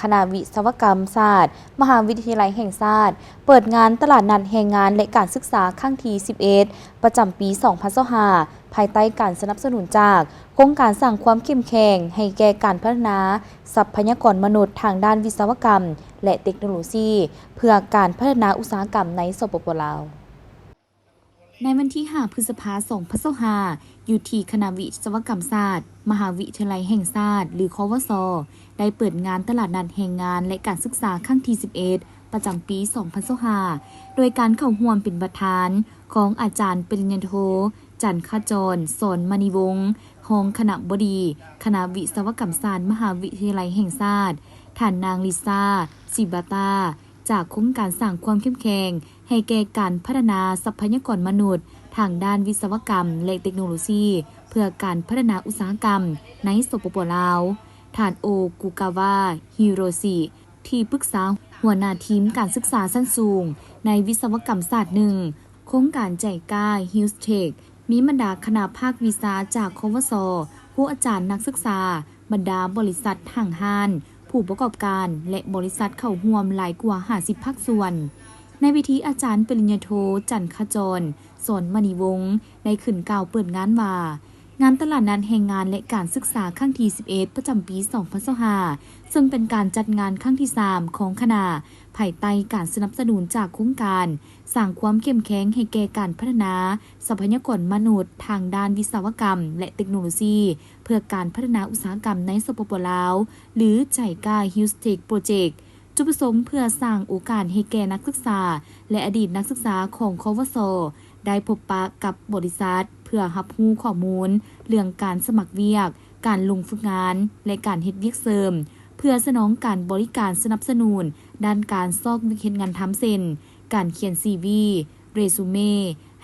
ຄະນະວິສະວະກຳສາດ ມະຫາວິທະຍາໄລແຫ່ງຊາດ ເປີດງານຕະຫຼາດນັດແຮງງານ ແລະ ການສຶກສາຄັ້ງທີສິບເອັດ ປະຈຳປີສອງພັນຊາວຫ້າ ພາຍໃຕ້ການສະໜັບສະໜູນຈາກໂຄງການສ້າງຄວາມເຂັ້ມແຂງໃຫ້ແກ່ການພັດທະນາຊັບພະຍາກອນມະນຸດທາງດ້ານວິສະວະກຳ ແລະ ເຕັກໂນໂລຊີ ເພື່ອການພັດທະນາອຸດສາຫະກຳໃນ ສປປ ລາວ. ໃນວັນທີຫ້າ ພຶດສະພາ ສອງພັນຊາວຫ້າ ຢູ່ທີ່ຄະນະວິສະວະກຳສາດ ມະຫາວິທະຍາໄລແຫ່ງຊາດ ຫຼື ຄວສ ໄດ້ເປີດງານຕະຫຼາດນັດແຮງງານ ແລະ ການສຶກສາຄັ້ງທີສິບເອັດ ປະຈຳປີສອງພັນຊາວຫ້າ ໂດຍການເຂົ້າຮ່ວມເປັນປະທານຂອງອາຈານປະລິນຍາໂທ ຈັນຂະຈອນ ສອນມະນີວົງ ຮອງຄະນະບໍດີຄະນະວິສະວະກຳສາດ ມະຫາວິທະຍາໄລແຫ່ງຊາດ, ທ່ານນາງ ລິຊາ ຊີບາຕາ ຈາກໂຄງການສ້າງຄວາມເຂັ້ມແຂງໃຫ້ແກ່ການພັດທະນາຊັບພະຍາກອນມະນຸດທາງດ້ານວິສະວະກຳ ແລະ ເຕັກໂນໂລຊີ ເພື່ອການພັດທະນາອຸດສາຫະກຳໃນ ສປປ ລາວ, ທ່ານ ໂອ ກຸກາວາ ຮິໂຣຊິ ທີ່ປຶກສາຫົວໜ້າທີມການສຶກສາຊັ້ນສູງໃນວິສະວະກຳສາດໜຶ່ງ ໂຄງການໄຈກາ ຮິວສເທັກ ມີບັນດາຄະນະພາກວິຊາຈາກ ຄວສ, ຄູອາຈານ, ນັກສຶກສາ, ບັນດາບໍລິສັດຫ້າງຮ້ານ, ຜູ້ປະກອບການ ແລະ ບໍລິສັດເຂົ້າຮ່ວມຫຼາຍກວ່າຫ້າສິບພາກສ່ວນ. ໃນເວທີ ອາຈານປະລິນຍາໂທ ຈັນຂະຈອນ ສອນມະນີວົງ ໄດ້ຂຶ້ນກ່າວເປີດງານວ່າ, ງານຕະຫຼາດນັດແຮງງານ ແລະ ການສຶກສາຄັ້ງທີສິບເອັດ ປະຈຳປີສອງພັນຊາວຫ້າ ເຊິ່ງເປັນການຈັດງານຄັ້ງທີສາມຂອງຄະນະ, ພາຍໃຕ້ການສະໜັບສະໜູນຈາກໂຄງການສ້າງຄວາມເຂັ້ມແຂງໃຫ້ແກ່ການພັດທະນາຊັບພະຍາກອນມະນຸດທາງດ້ານວິສະວະກຳ ແລະ ເຕັກໂນໂລຊີ ເພື່ອການພັດທະນາອຸດສາຫະກຳໃນ ສປປ ລາວ ຫຼື ໄຈກາ ຮິວສເທັກ ໂປຣເຈັກ. ຈຸດປະສົງເພື່ອສ້າງໂອກາດໃຫ້ແກ່ນັກສຶກສາ ແລະ ອະດີດນັກສຶກສາຂອງ ຄວສ ໄດ້ພົບປະກັບບໍລິສັດ ເພື່ອຮັບຮູ້ຂໍ້ມູນເລື່ອງການສະໝັກວຽກ, ການລົງຝຶກງານ ແລະ ການເຮັດວຽກເສີມ, ເພື່ອສະໜອງການບໍລິການສະໜັບສະໜູນດ້ານການຊອກວຽກເຮັດງານທຳ ເຊັ່ນ ການຂຽນຊີວີ, ເຣຊູເມ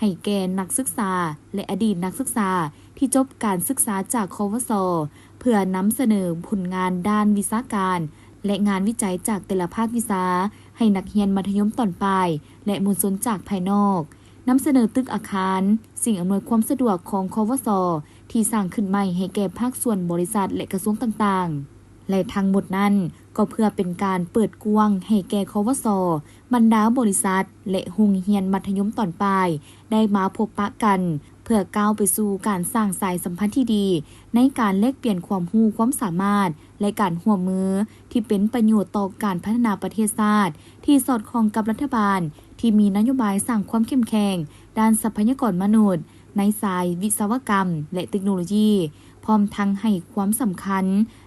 ໃຫ້ແກ່ນັກສຶກສາ ແລະ ອະດີດນັກສຶກສາທີ່ຈົບການສຶກສາຈາກ ຄວສ ເພື່ອນຳສະເໜີຜົນງານດ້ານວິຊາການ ແລະ ງານວິໄຈຈາກແຕ່ລະພາກວິຊາໃຫ້ນັກຮຽນມັດທະຍົມຕອນປາຍ ແລະ ມວນຊົນຈາກພາຍນອກ, ນຳສະເໜີຕຶກອາຄານ, ສິ່ງອຳນວຍຄວາມສະດວກຂອງ ຄວສ ທີ່ສ້າງຂຶ້ນໃໝ່ໃຫ້ແກ່ພາກສ່ວນບໍລິສັດ ແລະ ກະຊວງຕ່າງໆ ແລະ ທັງໝົດນັ້ນກໍເພື່ອເປັນການເປີດກວ້າງໃຫ້ແກ່ ຄວສ, ບັນດາບໍລິສັດ ແລະ ໂຮງຮຽນມັດທະຍົມຕອນປາຍ ໄດ້ມາພົບປະກັນ ເພື່ອກ້າວໄປສູ່ການສ້າງສາຍສຳພັນທີ່ດີ ໃນການແລກປ່ຽນຄວາມຮູ້ຄວາມສາມາດ ແລະ ການຮ່ວມມືທີ່ເປັນປະໂຫຍດຕໍ່ການພັດທະນາປະເທດຊາດ ທີ່ສອດຄ່ອງກັບລັດຖະບານທີ່ມີນະໂຍບາຍສ້າງຄວາມເຂັ້ມແຂງດ້ານຊັບພະຍາກອນມະນຸດໃນສາຍວິສະວະກຳ ແລະ ເຕັກໂນໂລຢີ, ພ້ອມທັງໃຫ້ຄວາມສຳຄັນ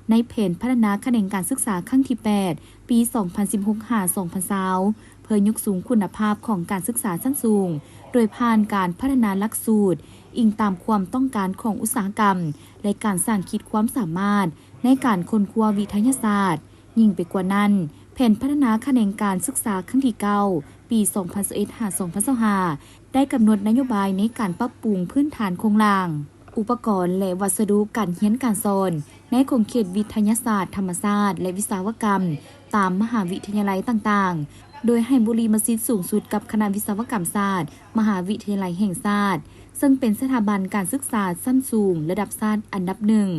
ໃນແຜນພັດທະນາຂະແໜງການສຶກສາຄັ້ງທີແປດ ປີສອງພັນສິບຫົກ ຫາ ສອງພັນຊາວ ເພື່ອຍົກສູງຄຸນນະພາບຂອງການສຶກສາຊັ້ນສູງ ໂດຍຜ່ານການພັດທະນາຫຼັກສູດ ອີງຕາມຄວາມຕ້ອງການຂອງອຸດສາຫະກຳ ແລະ ການສ້າງຂີດຄວາມສາມາດໃນການຄົ້ນຄວ້າວິທະຍາສາດ. ຍິ່ງໄປກວ່ານັ້ນ, ແຜນພັດທະນາຂະແໜງການສຶກສາຄັ້ງທີເກົ້າ ປີສອງພັນຊາວເອັດ ຫາ ສອງພັນຊາວຫ້າ ໄດ້ກຳນົດນະໂຍບາຍໃນການປັບປຸງພື້ນຖານໂຄງລ່າງ, ອຸປະກອນ ແລະ ວັດສະດຸການຮຽນການສອນ ໃນຂົງເຂດວິທະຍາສາດທຳມະຊາດ ແລະ ວິສະວະກຳ ຕາມມະຫາວິທະຍາໄລຕ່າງໆ, ໂດຍໃຫ້ບຸລິມະສິດສູງສຸດກັບຄະນະວິສະວະກຳສາດ ມະຫາວິທະຍາໄລແຫ່ງຊາດ, ເຊິ່ງເປັນສະຖາບັນການສຶກສາຊັ້ນສູງລະດັບຊາດອັນດັບໜຶ່ງ,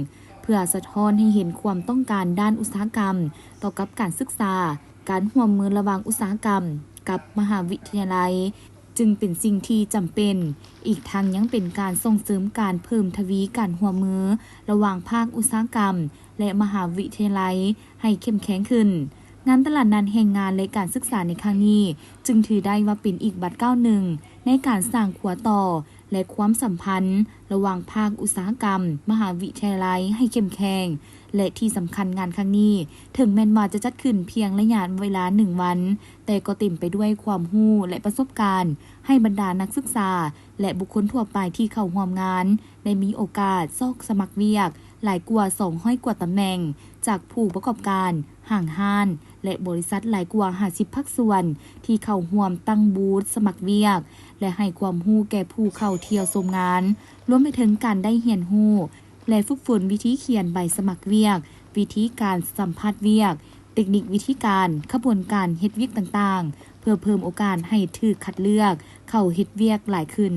ເພື່ອສະທ້ອນໃຫ້ເຫັນຄວາມຕ້ອງການດ້ານອຸດສາຫະກຳຕໍ່ກັບການສຶກສາ, ການຮ່ວມມືລະຫວ່າງອຸດສາຫະກຳກັບມະຫາວິທະຍາໄລ ຈຶ່ງເປັນສິ່ງທີ່ຈຳເປັນ, ອີກທັງຍັງເປັນການສົ່ງເສີມການເພີ່ມທະວີການຮ່ວມມືລະຫວ່າງພາກອຸດສາຫະກຳ ແລະ ມະຫາວິທະຍາໄລໃຫ້ເຂັ້ມແຂງຂຶ້ນ. ງານຕະຫຼາດນັດແຮງງານ ແລະ ການສຶກສາໃນຄັ້ງນີ້ ຈຶ່ງຖືໄດ້ວ່າເປັນອີກບາດກ້າວໜຶ່ງໃນການສ້າງຂົວຕໍ່ ແລະ ຄວາມສຳພັນລະຫວ່າງພາກອຸດສາຫະກຳ ມະຫາວິທະຍາໄລໃຫ້ເຂັ້ມແຂງ ແລະ ທີ່ສຳຄັນ, ງານຄັ້ງນີ້ ເຖິງແມ່ນວ່າຈະຈັດຂຶ້ນພຽງໄລຍະເວລາໜຶ່ງວັນ, ແຕ່ກໍເຕັມໄປດ້ວຍຄວາມຮູ້ ແລະ ປະສົບການ ໃຫ້ບັນດານັກສຶກສາ ແລະ ບຸກຄົນທົ່ວໄປທີ່ເຂົ້າຮ່ວມງານ ໄດ້ມີໂອກາດຊອກສະໝັກວຽກຫຼາຍກວ່າສອງຮ້ອຍກວ່າຕຳແໜ່ງ, ຈາກຜູ້ປະກອບການ, ຫ້າງຮ້ານ ແລະ ບໍລິສັດຫຼາຍກວ່າຫ້າສິບພາກສ່ວນ ທີ່ເຂົ້າຮ່ວມຕັ້ງບູດສະໝັກວຽກ ແລະ ໃຫ້ຄວາມຮູ້ແກ່ຜູ້ເຂົ້າທ່ຽວຊົມງານ, ລວມໄປເຖິງການໄດ້ຮຽນຮູ້ ແລະ ຝຶກຝົນວິທີຂຽນໃບສະໝັກວຽກ, ວິທີການສຳພາດວຽກ, ເຕັກນິກວິທີການ, ຂະບວນການເຮັດວຽກຕ່າງໆ ເພື່ອເພີ່ມໂອກາດໃຫ້ຖືກຄັດເລືອກເຂົ້າເຮັດວຽກຫຼາຍຂຶ້ນ.